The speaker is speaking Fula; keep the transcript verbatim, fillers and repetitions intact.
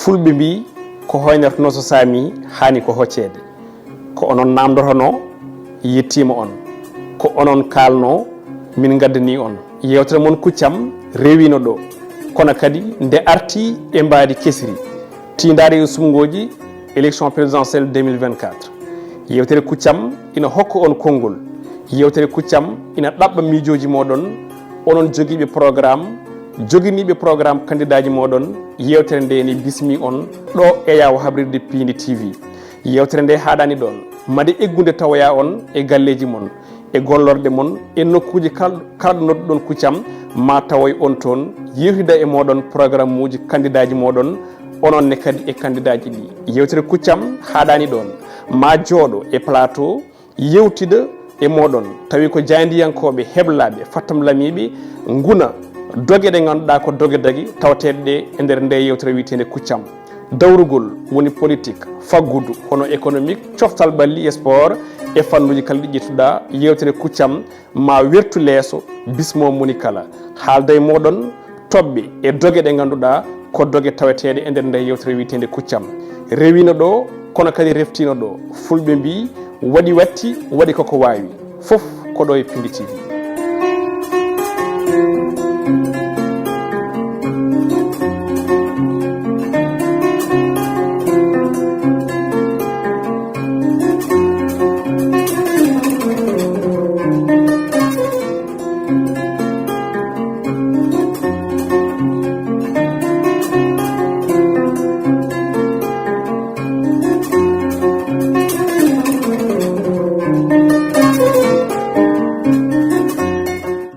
Fulɓe mbii, ko hoynertonoo so saamii, haani ko hocceede. Ko onon naamndotonoo, yettiima on. Ko onon kaalnoo, min ngaddanii on. Yeewtere mon Kuccam rewiino ɗo. Kono kadi nde artii e mbaadi kesiri, tiindaade e suɓngooji élection présidentielle deux mille vingt-quatre. Yeewtere Kuccam ina hokka on konngol. Yeewtere Kuccam ina ɗaɓɓa miijooji mooɗon, onon jogiiɓe programme, joginiiɓe programme kandidaaji mooɗon. Yeewtere nde ne bismii on ɗo e Yaawo Habrirde Piindi T V. Yeewtere nde haaɗaani ɗoon, made eggude tawoya on e galleeji mon, e gollorɗe mon, e nokkuuji kal-, kala ɗo nodduɗon Kuccam, ma tawoy on toon, yeewtida e mooɗon programmuuji kandidaaji mooɗon, onon ne kadi e kandidaaji ɗi. Yeewtere Kuccam haaɗaani ɗoon, ma jooɗo e plateau, yeewtida e mooɗon, tawi ko jaayndiyankooɓe heblaaɓe, fattamlamiiɓe, nguna doge ɗe ngannduɗaa ko doge dagi tawateeɗe ɗe e nder nde yeewtere wiyeteende Kuccam. Dawrugol woni politique, faggudu hono économique, coftal ɓalli e sport, e fannuuji kala ɗi ƴettuɗaa. Yeewtere Kuccam ma wertu leeso, bismoo moni kala. Haalda e mooɗon toɓɓe e doge ɗe ngannduɗaa ko doge taweteeɗe e nder nde yeewtere wiyeteende Kuccam. Rewiino ɗo, kono kadi reftiino ɗo. Fulɓe mbii, waɗi watti, waɗi koko waawi. Fof ko ɗo e Piindi T V.